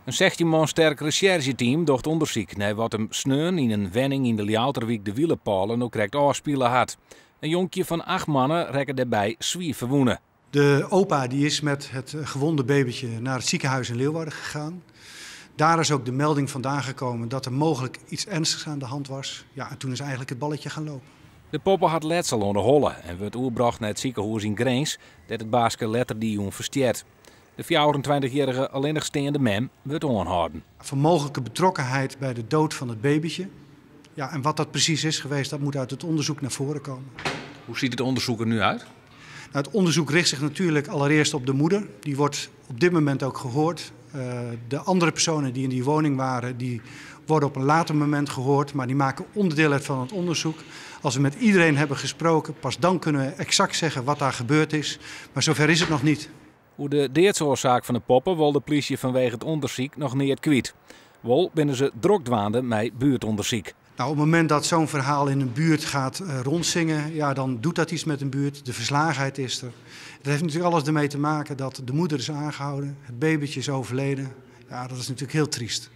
In 16 man sterk resjerzjeteam docht ûndersyk nei wat him sneon yn in wenning yn de Ljouwerter wyk De Wielepôle no krekt ôfspile hat. In jonkje fan 8 moanne rekke dêrby swier ferwûne. De opa die is met het gewonde babytje naar het ziekenhuis in Leeuwarden gegaan. Daar is ook de melding vandaan gekomen dat er mogelijk iets ernstigs aan de hand was. Ja, en toen is eigenlijk het balletje gaan lopen. De poppe hat letsel oan de holle en wurdt oerbrocht nei it sikehûs yn Grins, dêr't it baaske letter dy jûn ferstjert. De 24-jierrige allinnichsteande mem wurdt oanhâlden. Voor mogelijke betrokkenheid bij de dood van het babytje. Ja, en wat dat precies is geweest, dat moet uit het onderzoek naar voren komen. Hoe ziet het onderzoek er nu uit? Nou, het onderzoek richt zich natuurlijk allereerst op de moeder. Die wordt op dit moment ook gehoord. De andere personen die in die woning waren, die worden op een later moment gehoord, maar die maken onderdeel uit van het onderzoek. Als we met iedereen hebben gesproken, pas dan kunnen we exact zeggen wat daar gebeurd is. Maar zover is het nog niet. Oer de deadsoarsaak fan de poppe wol de plysje fanwege it ûndersyk noch neat kwyt. Wol binne se drok dwaande mei buertûndersyk. Nou, op het moment dat zo'n verhaal in een buurt gaat rondzingen, ja, dan doet dat iets met een buurt. De verslagenheid is er. Het heeft natuurlijk alles ermee te maken dat de moeder is aangehouden, het babytje is overleden. Ja, dat is natuurlijk heel triest.